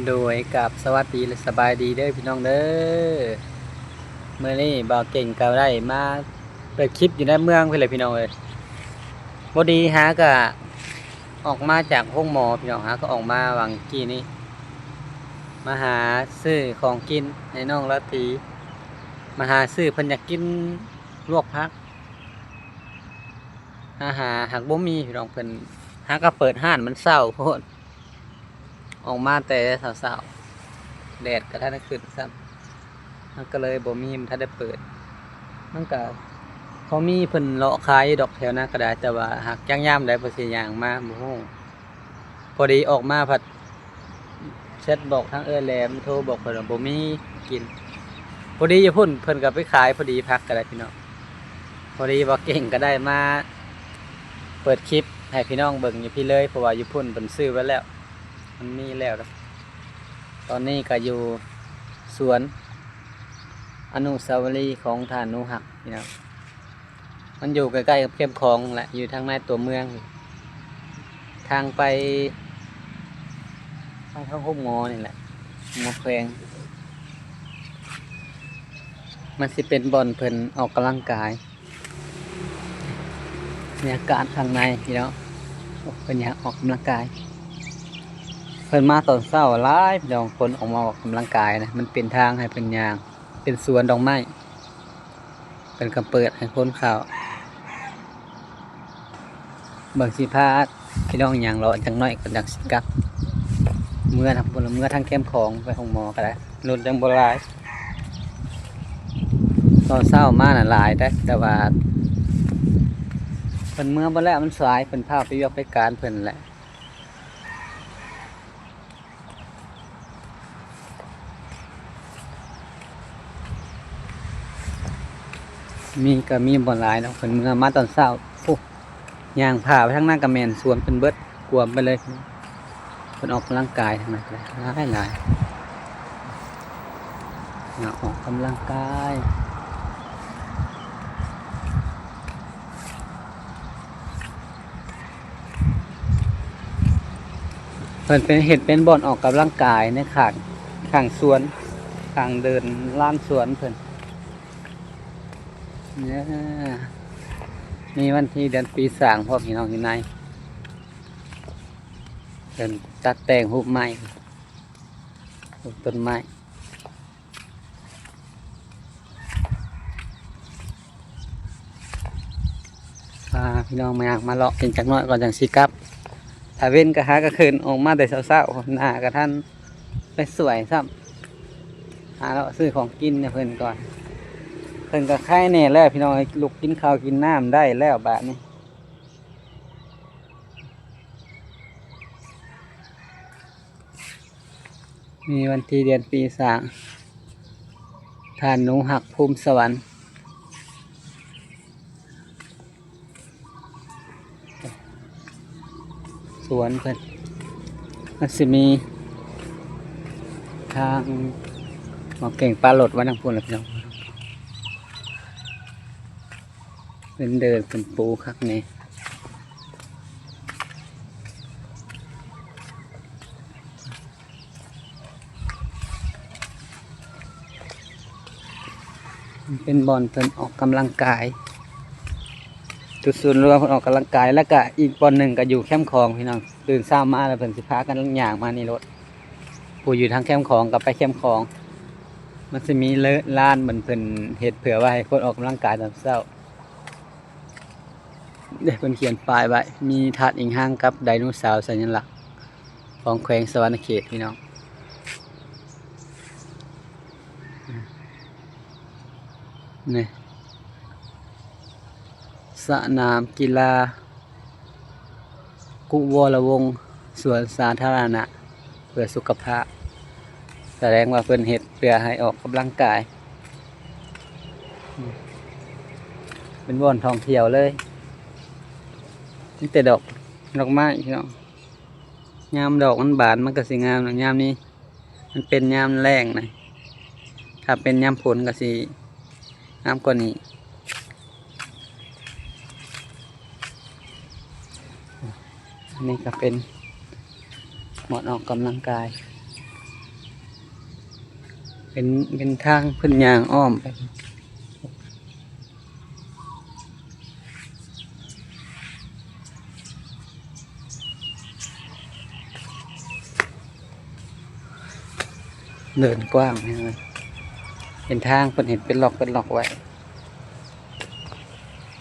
ໂດຍ ກາບສະຫວັດດີ ແລະ ສະບາຍດີເດີພີ່ນ້ອງເດີ. ມື້ນີ້ບ່າວເກັ່ງກໍໄດ້ມາເປີດຄລິບຢູ່ໃນເມືອງພີ້ແຫຼະພີ່ນ້ອງເອີຍ. ພໍດີຫາກະອອກມາຈາກໂຮງໝໍພີ່ນ້ອງ, ຫາກໍອອກມາຫວ່າງກີ້ນີ້ ມາຫາຊື້ຂອງກິນໃຫ້ນ້ອງລາຕີ, ມາຫາຊື້ ເພິ່ນຢາກກິນລວກຜັກ ຫາ ຫາ ຫາກບໍ່ມີພີ່ນ້ອງ. ເພິ່ນຫາກໍເປີດຮ້ານມັນເຊົ້າໂພດ. ອອກມາແຕ່ເຊົ້າໆ ແດດກໍທັນໄດ້ຂຶ້ນຊ້ຳ ມັນກໍເລີຍບໍ່ມີ ມັນທັນໄດ້ເປີດ. ມັນກໍພໍມີເພິ່ນເລາະຂາຍຢູ່ດອກແຖວນັ້ນກໍໄດ້, ແຕ່ວ່າຫາກຈັກຍາມໃດເພິ່ນຊິຍ່າງມາບໍ່ຮູ້. ພໍດີອອກມາພັດແຊັດບອກທາງເອື້ອຍແຫຼມ ໂທບອກເພິ່ນວ່າບໍ່ມີກິນ. ພໍດີຢູ່ພຸ້ນເພິ່ນກໍໄປຂາຍ ພໍດີຜັກກໍໄດ້ພີ່ນ້ອງ. ພໍດີບ່າວເກັ່ງກໍໄດ້ມາເປີດຄລິບໃຫ້ພີ່ນ້ອງເບິ່ງຢູ່ພີ້ເລີຍ ເພາະວ່າຢູ່ພຸ້ນເພິ່ນຊື້ໄວ້ແລ້ວ ມັນມີແລ້ວ. ຕອນນີ້ກໍຢູ່ສວນອະນຸສາວະລີຂອງທ່ານໜູຮັກພີ່ນ້ອງ. ມັນຢູ່ໃກ້ໆກັບແຄມຂອງແຫຼະ ຢູ່ທາງໃນຕົວເມືອງ ທາງໄປທາງ ທາງໂຮງໝໍນີ້ແຫຼະ ໂຮງໝໍແຂວງ. ມັນຊິເປັນບ່ອນເພິ່ນອອກກຳລັງກາຍ. ບັນຍາກາດຂ້າງໃນພີ່ນ້ອງ ໂອ້ ເພິ່ນຢາກອອກກຳລັງກາຍ. ເພິ່ນມາຕອນເຊົ້າຫຼາຍພີ່ນ້ອງ ຄົນອອກມາອອກກຳລັງກາຍນະ. ມັນເປັນທາງໃຫ້ເພິ່ນຍ່າງ ເປັນສວນດອກໄມ້ ເພິ່ນກໍເປີດໃຫ້ຄົນເຂົ້າ. ເບິ່ງຊິພາພີ່ນ້ອງຍ່າງເລາະຈັກໜ້ອຍກ່ອນ ຈັ່ງຊິກັບເມືອນຳ ເມືອທາງແຄມຂອງໄປໂຮງໝໍກໍໄດ້ ລົດຍັງບໍ່ຫຼາຍ. ຕອນເຊົ້າມານະຫຼາຍເດ້ ແຕ່ວ່າເພິ່ນເມືອເບິດແລ້ວ ມັນສາຍ ເພິ່ນພາໄປວຽກໄປການເພິ່ນແຫຼະ. ມີກໍມີບໍ່ຫຼາຍດອກ ເພິ່ນເມືອມາຕອນເຊົ້າ. ໂອ້ ຍ່າງຜ່າໄປທາງນັ້ນກໍແມ່ນສວນເພິ່ນເບິດ ກວມໄປເລີຍ. ເພິ່ນອອກກຳລັງກາຍທາງນັ້ນກໍຫຼາຍໆ ອອກກຳລັງກາຍ. ເພິ່ນເປັນ ເຮັດເປັນບ່ອນອອກກຳລັງກາຍໃນຂ້າງ ຂ້າງສວນ ຂ້າງເດີ່ນລານສວນເພິ່ນ. ມີວັນທີເດືອນປີສ້າງພ້ອມພີ່ນ້ອງຢູ່ໃນ ເພິ່ນຕັດແຕ່ງຮູບໄມ້ ຮູບຕົ້ນໄມ້. ພາພີ່ນ້ອງມາຍ່າງມາເລາະກິນຈັກໜ້ອຍກ່ອນ ຈັ່ງຊິກັບ. ຖ້າເວັນກໍຫາກະເຄີນອອກມາແຕ່ເຊົ້າໆ ໜ້າກະທັນໄປສວຍຊ້ຳ. ຫາເລາະຊື້ຂອງກິນໃຫ້ເພິ່ນກ່ອນ. ເພິ່ນກໍໄຄແດ່ແລ້ວພີ່ນ້ອງເອີຍ ລຸກກິນເຂົ້າກິນນ້ຳໄດ້ແລ້ວບາດນີ້. ມີວັນທີເດືອນປີສ້າງ ທ່ານໜູຮັກ ພູມສະຫວັນ. ສວນເພິ່ນ ມັນຊິມີທາງໝໍເກັ່ງປາລົດໄວ້ທາງພຸ້ນແຫຼະພີ່ນ້ອງ. ເພິ່ນເດີ່ນເພິ່ນປູຄັກແນ່. ມັນເປັນບ່ອນເພິ່ນອອກກຳລັງກາຍ ຈຸດສູນລວມເພິ່ນອອກກຳລັງກາຍ. ແລ້ວກະອີກບ່ອນໜຶ່ງກະຢູ່ແຄມຂອງພີ່ນ້ອງ. ຕື່ນເຊົ້າມາແລ້ວເພິ່ນຊິພາກັນຍ່າງມານີ້ໂລດ. ຜູ້ຢູ່ທາງແຄມຂອງກໍໄປແຄມຂອງ. ມັນຊິມີເລີ ລານເພິ່ນ ເພິ່ນເຮັດເພື່ອໄວ້ໃຫ້ຄົນອອກກຳລັງກາຍຕອນເຊົ້າ. ເດ້ ເພິ່ນຂຽນປ້າຍໄວ້ ມີທາດອີງຮັງກັບໄດໂນເສົາ ສັນຍະລັກຂອງແຂວງສະຫວັນນະເຂດ ພີ່ນ້ອງ. ນີ້ ສະໜາມກິລາ ກຸວໍລະວົງ ສວນສາທາລະນະເພື່ອສຸຂະພາບ. ສະແດງວ່າເພິ່ນເຮັດເພື່ອໃຫ້ອອກກຳລັງກາຍ. ເປັນບ່ອນທ່ອງທ່ຽວເລີຍ. ມີແຕ່ດອກ ດອກໄມ້ພີ່ນ້ອງ. ຍາມດອກມັນບານ ມັນກໍຊິງາມ. ຍາມນີ້ມັນເປັນຍາມແລ້ງນະ. ຖ້າເປັນຍາມຝົນກໍຊິງາມກວ່ານີ້. ອັນນີ້ກໍເປັນບ່ອນອອກກຳລັງກາຍ. ເປັນ ເປັນທາງເພິ່ນຍ່າງອ້ອມໄປ. ເດີນກວ້າງ ເຫັນທາງເພິ່ນເຮັດເປັນລັອກເປັນລັອກໄວ້.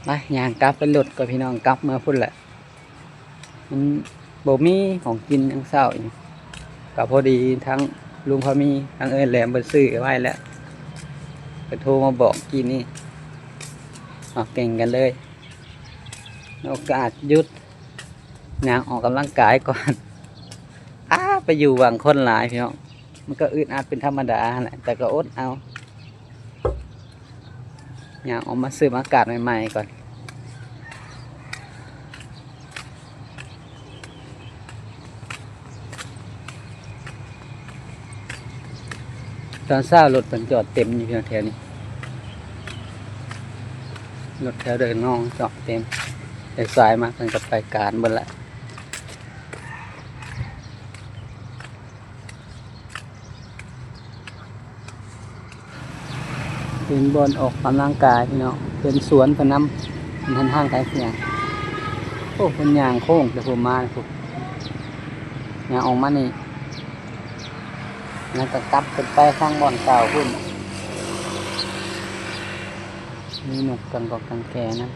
ມາ ຍ່າງກັບໄປລົດກ່ອນ ພີ່ນ້ອງ ກັບເມືອພຸ້ນແຫຼະ. ມັນບໍ່ມີຂອງກິນຫຍັງເຊົ້ານີ້ ກໍພໍດີທາງລຸງພາມີ ທາງເອື້ອຍແຫຼມເພິ່ນຊື້ໄວ້ແລ້ວ ເພິ່ນໂທມາບອກກີ້ນີ້ ເອົາແກ່ງກັນເລີຍ. ໂອກາດຢຸດ ຍ່າງອອກກຳລັງກາຍກ່ອນ. ອ້າ ໄປຢູ່ຫວ່າງຄົນຫຼາຍ ພີ່ນ້ອງ ມັນກໍອຶດອັດເປັນທຳມະດາຫັ້ນແຫຼະ ແຕ່ກໍອົດເອົາ. ຍ່າງອອກມາສູດອາກາດໃໝ່ໆກ່ອນ. ຕອນເຊົ້າລົດເພິ່ນຈອດເຕັມຢູ່ແຖວນີ້ ລົດແຖວເດີ່ນນ້ອງຈອດເຕັມ ແຕ່ສາຍມາເພິ່ນກໍໄປການເບິດລະ. ເປັນບ່ອນອອກກຳລັງກາຍ ພີ່ນ້ອງ ເປັນສວນເພິ່ນນຳ ເປັນທາງຂາຍເຄື່ອງ. ໂອ້ ເພິ່ນຍ່າງໂຄ້ງແຕ່ພຸ້ນມາພຸ້ນ ຍ່າງອອກມານີ້ ແລ້ວກໍກັບຂຶ້ນໄປທາງບ່ອນເກົ່າພຸ້ນ. ມີນົກກັງກອກກັງແກນຳ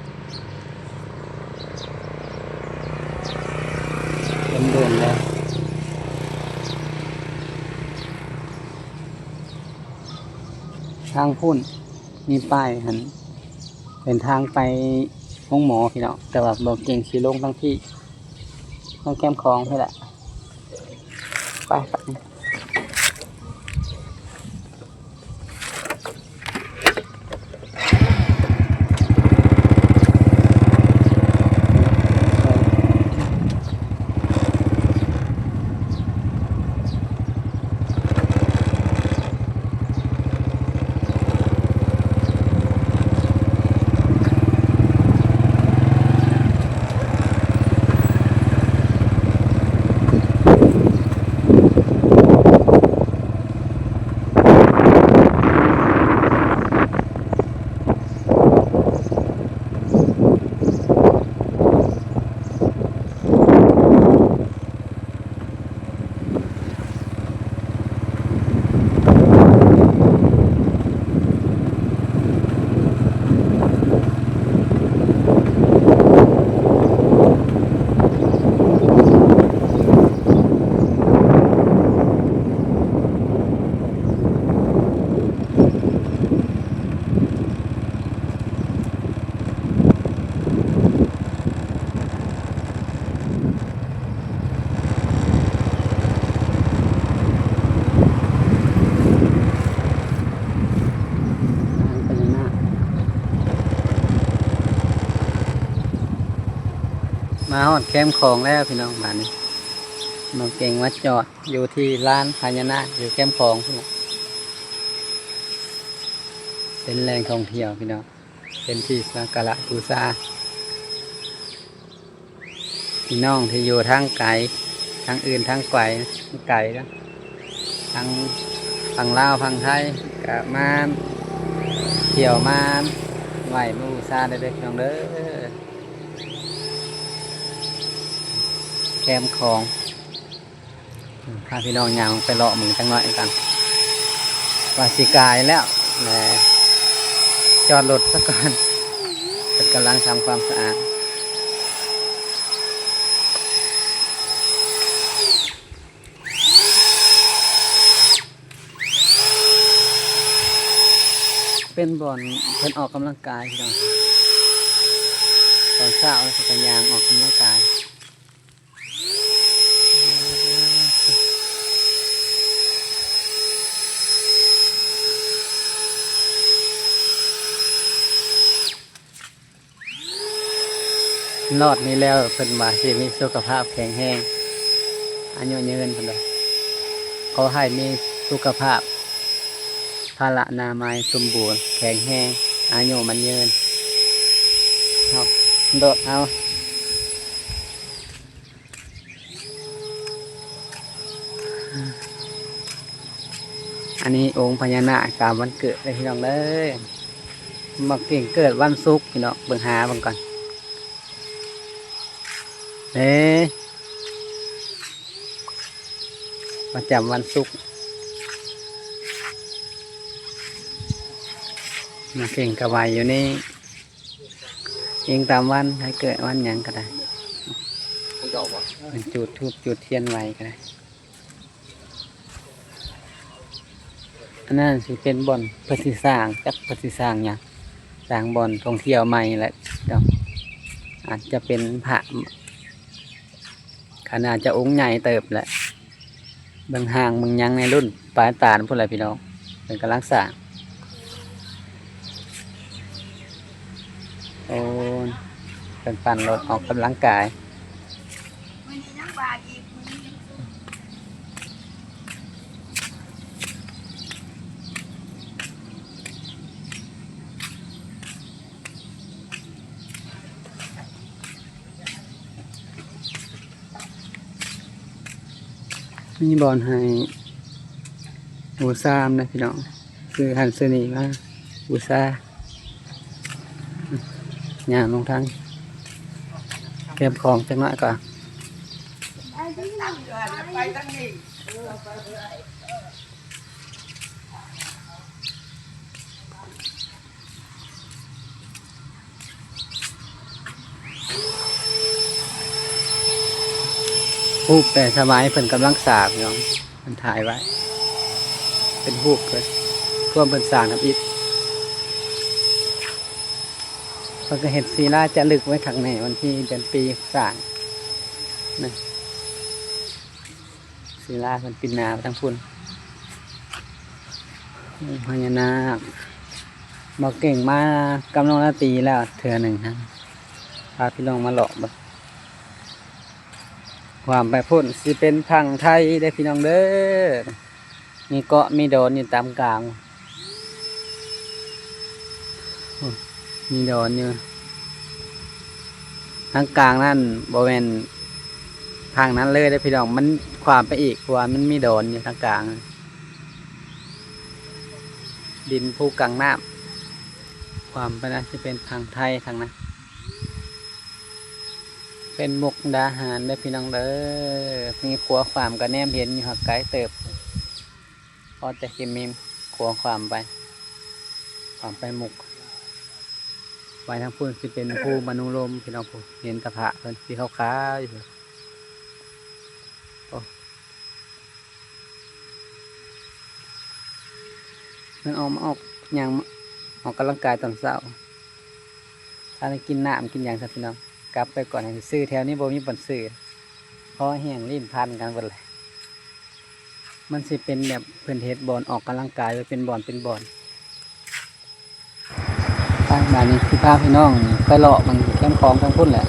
ເປັນດົນແລ້ວ. ທາງພຸ້ນມີປ້າຍຫັ້ນ ເປັນທາງໄປໂຮງໝໍ ພີ່ນ້ອງ ແຕ່ວ່າບໍ່ເກັ່ງຊິລົງທາງພີ້ ທາງແຄມຂອງພີ້ແຫຼະ. ໄປ ໄປ. ມາຮອດແຄມຂອງແລ້ວພີ່ນ້ອງ ບາດນີ້ ມາເກັ່ງມາຈອດຢູ່ທີ່ລານພະຍານາກ ຢູ່ແຄມຂອງພຸ້ນລະ ເປັນແຫຼ່ງທ່ອງທ່ຽວພີ່ນ້ອງ ເປັນທີ່ສັກກາລະບູຊາ. ພີ່ນ້ອງທີ່ຢູ່ທາງໄກ ທາງອື່ນທາງໄກ ໄກເນາະ ທາງຝັ່ງລາວຝັ່ງໄທ ກະມາທ່ຽວມາໄຫວ້ມາບູຊາໄດ້ເດີພີ່ນ້ອງເດີ. ແຄມຂອງ ພາພີ່ນ້ອງຍ່າງໄປເລາະເບິ່ງຈັກໜ້ອຍກັນ ວ່າຊິກາຍແລ້ວ ແລະ ຈອດລົດສາກ່ອນ ເພິ່ນກຳລັງທຳຄວາມສະອາດ. ເປັນບ່ອນເພິ່ນອອກກຳລັງກາຍພີ່ນ້ອງ ຕອນເຊົ້າເພິ່ນກະຍ່າງອອກກຳລັງກາຍ. ລອດນີ້ແລ້ວເພິ່ນວ່າຊິມີສຸຂະພາບແຂງແຮງ ອາຍຸຍືນເພິ່ນວ່າ ຂໍໃຫ້ມີສຸຂະພາບ ພະລະນາໄມສົມບູນ ແຂງແຮງ ອາຍຸໝັ້ນຍືນ. ເອົາ ໂດດເອົາ. ອັນນີ້ອົງພະຍານາກຕາມວັນເກີດເດີພີ່ນ້ອງເດີ. ບັກເກັ່ງເກີດວັນສຸກພີ່ນ້ອງ, ເບິ່ງຫາເບິ່ງກ່ອນ. ເດ້ ປະຈຳວັນສຸກ. ບັກເກັ່ງກະໄຫວ້ຢູ່ນີ້ ອີງຕາມວັນ ໃຜເກີດວັນຫຍັງກະໄດ້. ເພິ່ນຈູດທູບຈູດທຽນໄຫວ້ກະໄດ້. ອັນນັ້ນຊິເປັນບ່ອນເພິ່ນຊິສ້າງ ຈັກເພິ່ນຊິສ້າງຫຍັງ, ສ້າງບ່ອນທ່ອງທ່ຽວໃໝ່ແຫຼະເນາະ. ອາດຈະເປັນພະ ຂະໜາດຈະອົງໃຫຍ່ເຕີບແຫຼະ. ເບິ່ງຮ່າງເບິ່ງຫຍັງໃນລຸ້ນປາຍຕານພຸ້ນແຫຼະພີ່ນ້ອງ, ເພິ່ນກຳລັງສ້າງ. ໂອ້ ເພິ່ນປັ່ນລົດອອກກຳລັງກາຍ. ມີບ່ອນໃຫ້ບູຊານຳເດ້ພີ່ນ້ອງ, ຊື້ຫັ້ນຊື້ນີ້ມາບູຊາ. ຍ່າງລົງທາງ ເກັບຂອງຈັກໜ້ອຍກ່ອນ. ຮູບແຕ່ສະໄໝເພິ່ນກຳລັງສ້າງເນາະ, ເພິ່ນຖ່າຍໄວ້ເປັນຮູບເພິ່ນ ພວມເພິ່ນສ້າງທຳອິດ. ເພິ່ນກະເຮັດສີລາຈາລຶກໄວ້ຄັກແນ່ ວັນທີເດືອນປີສ້າງນະ. ສີລາເພິ່ນປິ່ນໜ້າໄປທາງພຸ້ນ. ໂອ້ ພະຍານາກ. ບໍ່ເກັ່ງມາກັບນ້ອງລາຕີແລ້ວເທື່ອໜຶ່ງນະ, ພາພີ່ນ້ອງມາເລາະເບິ່ງ. ຂ້າມໄປພຸ້ນຊິເປັນຝັ່ງໄທເດີພີ່ນ້ອງເດີ. ມີເກາະມີດອນຢູ່ຕາມກາງ. ໂອ້ ມີດອນຢູ່ທາງກາງນັ້ນ, ບໍ່ແມ່ນທາງນັ້ນເລີຍເດ້ພີ່ນ້ອງ, ມັນຂ້າມໄປອີກ ເພາະວ່າມັນມີດອນຢູ່ທາງກາງ. ດິນພູກາງນ້ຳ ຂ້າມໄປນັ້ນຊິເປັນຝັ່ງໄທທາງນັ້ນ. ເປັນມຸກດາຫານເດີພີ່ນ້ອງເດີ. ມີຂົວຂ້າມກະແນມເຫັນຢູ່ ຫາກໄກເຕີບ. ພໍແຕ່ຊິມີຂົວຂ້າມໄປ ຂ້າມໄປມຸກ. ໄປທາງພຸ້ນຊິເປັນພູມະນຸລົມພີ່ນ້ອງ, ເຫັນແຕ່ພະເພິ່ນສີຂາວໆຢູ່. ໂອ້ ເພິ່ນອອກມາ ອອກຍ່າງ ອອກກຳລັງກາຍຕອນເຊົ້າ. ຖ້າໄດ້ກິນນ້ຳກິນຫຍັງຊະພີ່ນ້ອງ, ກັບໄປກ່ອນ. ຊື້ແຖວນີ້ບໍ່ມີບ່ອນຊື້ ພໍແຫ້ງ ລີ້ນພັນກັນເບິດແຫຼະ. ມັນຊິເປັນແບບເພິ່ນເຮັດບ່ອນອອກກຳລັງກາຍໄວ້ເປັນບ່ອນເປັນບ່ອນ. ໄປ ບາດນີ້ຊິພາພີ່ນ້ອງໄປເລາະເບິ່ງແຄມຂອງທາງພຸ້ນແຫຼະ.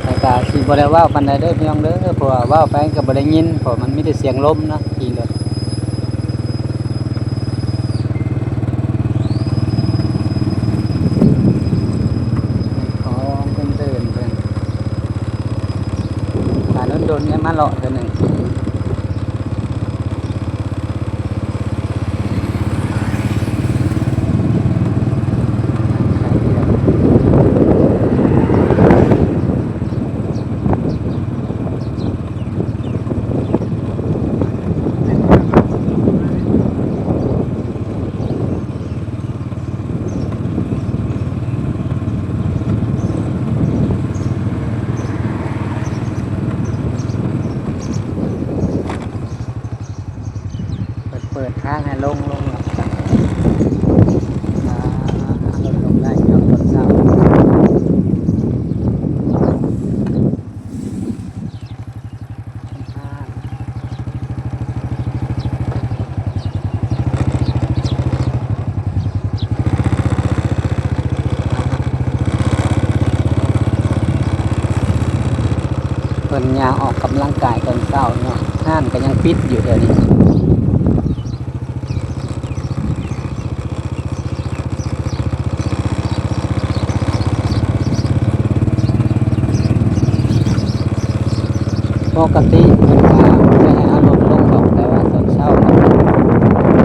ແຕ່ກະຊິບໍ່ໄດ້ເວົ້າປານໃດເດີພີ່ນ້ອງເດີ, ເພາະວ່າເວົ້າໄປກະບໍ່ໄດ້ຍິນ ເພາະມັນມີແຕ່ສຽງລົມເນາະ ຂີ່ລົດ. ຂອງເພິ່ນເດີນເພິ່ນ ຖ້າດົນໆ ໄດ້ມາເລາະເທື່ອໜຶ່ງ. ເພິ່ນເປີດທາງໃຫ້ລົງ ລົງແລ້ວ. ອ່າ ລົງໄດ້ ລົງເຊົາ. ເພິ່ນຍ່າງອອກກຳລັງກາຍຕອນເຊົ້າເນາະ, ຮ້ານກະຍັງປິດຢູ່ດຽວນີ້. ປົກກະຕິເພິ່ນກະບໍ່ໄດ້ໃຫ້ເອົາລົດລົງດອກ, ແຕ່ວ່າຕອນເຊົ້າເພິ່ນ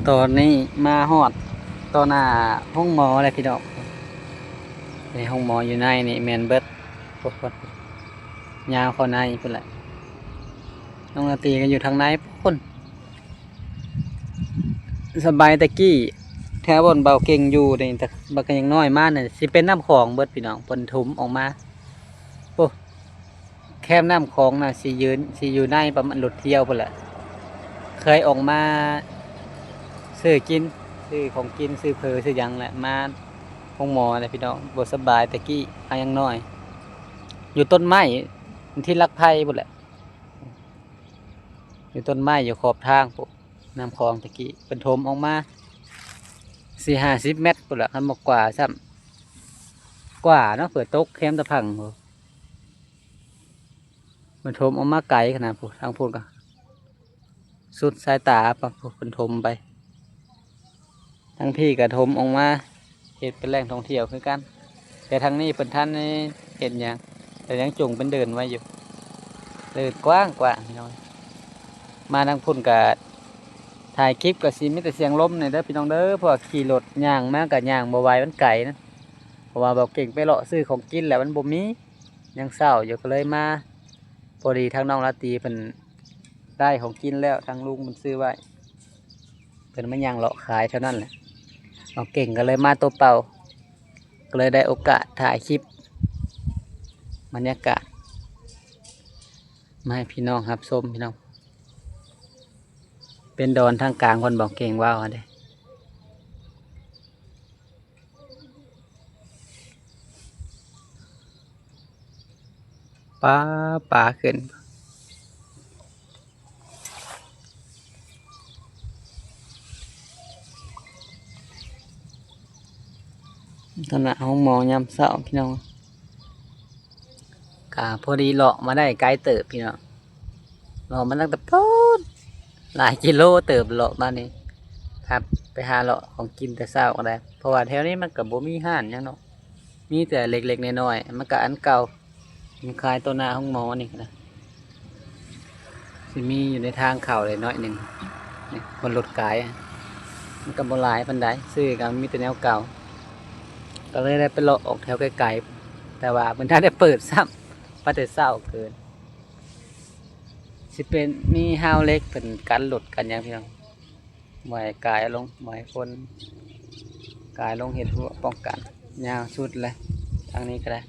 ຕອນນີ້ມາຮອດຕໍ່ໜ້າໂຮງໝໍແລ້ວພີ່ນ້ອງ. ນີ້ໂຮງໝໍຢູ່ໃນນີ້ແມ່ນເບິດ ໂອ້ໂຫ ຍາວເຂົ້າໃນພຸ້ນແຫຼະ. ນ້ອງລາຕີກໍຢູ່ທາງໃນພຸ້ນ. ສະບາຍແຕ່ກີ້ ແຖວບ່ອນເບົາເກັ່ງຢູ່ນີ້ ແຕ່ບັກຍັງນ້ອຍມານີ້ຊິເປັນນ້ຳຂອງເບິດພີ່ນ້ອງ ເພິ່ນຖົມອອກມາ. ໂອ້ ແຄມນ້ຳຂອງນະ ຊິຢືນ ຊິຢູ່ໃນປະມານລົດທ່ຽວພຸ້ນແຫຼະ. ເຄີຍອອກມາຊື້ກິນ ຊື້ຂອງກິນ ຊື້ເຝີ ຊື້ຫຍັງແຫຼະ ມາໂຮງໝໍແຫຼະພີ່ນ້ອງ. ບໍ່ສະບາຍແຕ່ກີ້ ຫາຍັງນ້ອຍ ຢູ່ຕົ້ນໄມ້ທີ່ລັກໄພພຸ້ນແຫຼະ ຢູ່ຕົ້ນໄມ້ຢູ່ຂອບທາງພຸ້ນ. ນ້ຳຂອງແຕ່ກີ້ເພິ່ນຖົມອອກມາສີ່ຫ້າສິບແມັດພຸ້ນລະ ຄັນບໍ່ກວ່າຊ້ຳ ກວ່າເນາະ ເຜື່ອຕົກແຄມຕະພັງພຸ້ນ. ເພິ່ນຖົມອອກມາໄກຂະໜາດພຸ້ນ ທາງພຸ້ນກໍສຸດສາຍຕາປະ ເພິ່ນຖົມໄປ. ທາງພີ້ກະຖົມອອກມາເຮັດເປັນແຫຼ່ງທ່ອງທ່ຽວຄືກັນ ແຕ່ທາງນີ້ເພິ່ນທັນໄດ້ເຮັດຫຍັງ ແຕ່ຍັງຈົງເປັນເດີ່ນໄວ້ຢູ່ ເດີ່ນກວ້າງໆ ພີ່ນ້ອງ. ມາທາງພຸ້ນກະຖ່າຍຄລິບກະຊິມີແຕ່ສຽງລົມນີ້ເດີພີ່ນ້ອງເດີ ເພາະວ່າຂີ່ລົດຍ່າງມາກະຍ່າງບໍ່ໄຫວ ມັນໄກນະ. ເພາະວ່າເບົາເກັ່ງໄປເລາະຊື້ຂອງກິນແລ້ວມັນບໍ່ມີ ຍັງເຊົ້າຢູ່ ກໍເລີຍມາ ພໍດີທາງນ້ອງລາຕີເພິ່ນໄດ້ຂອງກິນແລ້ວ ທາງລຸງເພິ່ນຊື້ໄວ້ ເພິ່ນມາຍ່າງເລາະຂາຍແຖວນັ້ນແຫຼະ. ເບົາເກັ່ງກໍເລີຍມາຕົວເປົ່າ ກໍເລີຍໄດ້ໂອກາດຖ່າຍຄລິບບັນຍາກາດມາໃຫ້ພີ່ນ້ອງຮັບຊົມພີ່ນ້ອງ. ເປັນດອນທາງກາງ ບ່ອນເບົາເກັ່ງເວົ້າຫັ້ນເດ້. ປາ ປາຂຶ້ນ ຕະໜ້າໂຮງໝໍຍາມເຊົ້າພີ່ນ້ອງ. ກະພໍດີເລາະມາໄດ້ໄກເຕີບພີ່ນ້ອງ ເລາະມາຕັ້ງແຕ່ພຸ້ນ ຫຼາຍກິໂລເຕີບເລາະມານີ້. ຖ້າໄປຫາເລາະຂອງກິນແຕ່ເຊົ້າກໍໄດ້ ເພາະວ່າແຖວນີ້ມັນກໍບໍ່ມີຮ້ານຫຍັງເນາະ ມີແຕ່ເລັກໆນ້ອຍໆ ມັນກໍອັນເກົ່າ. ມັນຂາຍຕໍ່ໜ້າໂຮງໝໍນີ້ກໍໄດ້ ຊິມີຢູ່ໃນທາງເຂົ້າເລີຍໜ້ອຍໜຶ່ງ ນີ້ ຄົນລົດກາຍ ມັນກໍບໍ່ຫຼາຍປານໃດ ຊື້ກໍມີແຕ່ແນວເກົ່າ ກໍເລີຍໄດ້ໄປເລາະອອກແຖວໄກໆ ແຕ່ວ່າເພິ່ນທັນໄດ້ເປີດຊ້ຳ ມາແຕ່ເຊົ້າເກີນ. ຊິເປັນມີຮາວເຫຼັກເພິ່ນກັນລົດກັນຫຍັງພີ່ນ້ອງ ບໍ່ໃຫ້ກາຍລົງ ບໍ່ໃຫ້ຄົນກາຍລົງເຮັດຮົ້ວປ້ອງກັນ ຍາວສຸດເລີຍ. ທາງນີ້ກໍໄດ້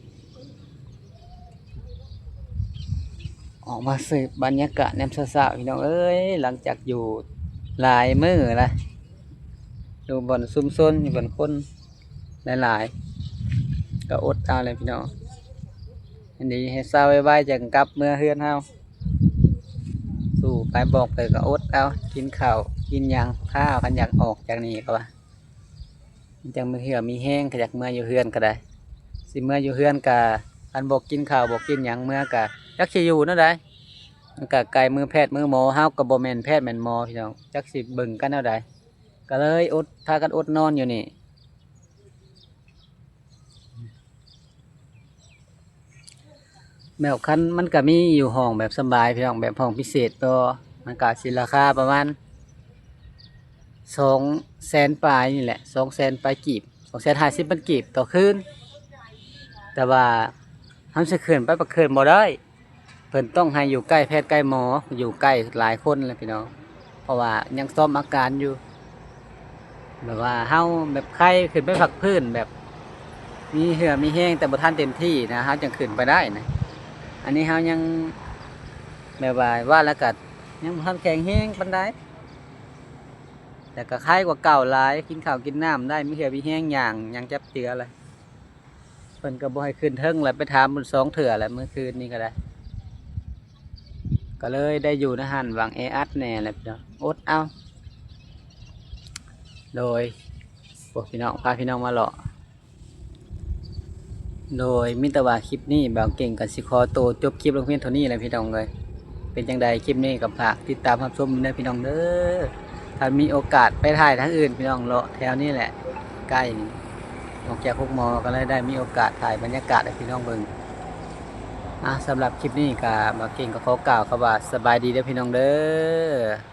ອອກມາເສີບບັນຍາກາດຍາມເຊົ້າໆ ພີ່ນ້ອງເອີຍ ຫຼັງຈາກຢູ່ຫຼາຍມື້ລະ ຢູ່ບ່ອນຊຸມຊົນ ຢູ່ບ່ອນຄົນຫຼາຍໆ ກໍອົດເອົາແຫຼະພີ່ນ້ອງ. ອັນນີ້ໃຫ້ເຊົາໄວໆ ຈັ່ງກັບເມືອເຮືອນເຮົາ ສູ້ໄປ ບອກໄປກໍອົດເອົາ ກິນເຂົ້າກິນຫຍັງ ຖ້າຄັນຢາກອອກຈາກນີ້ກໍວ່າ ມັນຈັ່ງມີເຫື່ອມີແຮງ ກໍຢາກເມືອຢູ່ເຮືອນກໍໄດ້ ຊິເມືອຢູ່ເຮືອນກະ ອັນບໍ່ກິນເຂົ້າບໍ່ກິນຫຍັງເມືອກະ ຈັກຊິຢູ່ແນວໃດ ມັນກະໄກມືແພດມືໝໍ ເຮົາກໍບໍ່ແມ່ນແພດແມ່ນໝໍ ພີ່ນ້ອງ ຈັກຊິເບິ່ງກັນແນວໃດ ກໍເລີຍອົດ ພາກັນອົດນອນຢູ່ນີ້. ແບບຄັນມັນກະມີຢູ່ຫ້ອງແບບສະບາຍພີ່ນ້ອງ ແບບຫ້ອງພິເສດຕໍ່ ມັນກະຊິລາຄາປະມານສອງແສນປາຍນີ້ແຫຼະ ສອງແສນປາຍກີບ ສອງແສນຫ້າສິບພັນກີບຕໍ່ຄືນ. ແຕ່ວ່າເຮົາຊິຂຶ້ນໄປ ໄປຂຶ້ນບໍ່ໄດ້ ເພິ່ນຕ້ອງໃຫ້ຢູ່ໃກ້ແພດໃກ້ໝໍ ຢູ່ໃກ້ຫຼາຍຄົນແຫຼະພີ່ນ້ອງ ເພາະວ່າຍັງຊອມອາການຢູ່ ແບບວ່າເຮົາແບບໄຄຂຶ້ນໄປພັກພື້ນ ແບບມີເຫື່ອມີແຮງ ແຕ່ບໍ່ທັນເຕັມທີ່ນະ ເຮົາຈັ່ງຂຶ້ນໄປໄດ້ນະ. ອັນນີ້ເຮົາຍັງແບບວ່າ ວ່າແລ້ວກະຍັງບໍ່ທັນແຂງແຮງປານໃດ ແຕ່ກະໄຄກວ່າເກົ່າຫຼາຍ ກິນເຂົ້າກິນນ້ຳໄດ້ ມີເຫື່ອມີແຮງ ຍ່າງຍັງຈັບເຈືອລະ. ເພິ່ນກໍບໍ່ໃຫ້ຂຶ້ນເທິງ ແລ້ວໄປຖາມເພິ່ນສອງເທື່ອແລ້ວ ມື້ຄືນນີ້ກໍໄດ້ ກໍເລີຍໄດ້ຢູ່ໃນຫັ້ນຫວ່າງແອອັດແດ່ແຫຼະພີ່ນ້ອງ ອົດເອົາ. ໂດຍ ພວກພີ່ນ້ອງ ພາພີ່ນ້ອງມາເລາະ ໂດຍ ມີແຕ່ວ່າຄລິບນີ້ບ່າວເກັ່ງກໍຊິຂໍໂຕຈົບຄລິບລົງພຽງເທົ່ານີ້ແຫຼະພີ່ນ້ອງເອີຍ. ເປັນຈັ່ງໃດຄລິບນີ້ກໍຝາກຕິດຕາມຮັບຊົມເດີພີ່ນ້ອງເດີ. ຖ້າມີໂອກາດໄປຖ່າຍທາງອື່ນພີ່ນ້ອງ ເລາະແຖວນີ້ແຫຼະ ໃກ້ນີ້ ອອກຈາກໂຮງໝໍກໍເລີຍໄດ້ມີໂອກາດຖ່າຍບັນຍາກາດໃຫ້ພີ່ນ້ອງເບິ່ງ. ອ່າ ສຳລັບຄລິບນີ້ກໍບ່າວເກັ່ງກໍຂໍກ່າວຄຳວ່າສະບາຍດີເດີພີ່ນ້ອງເດີ.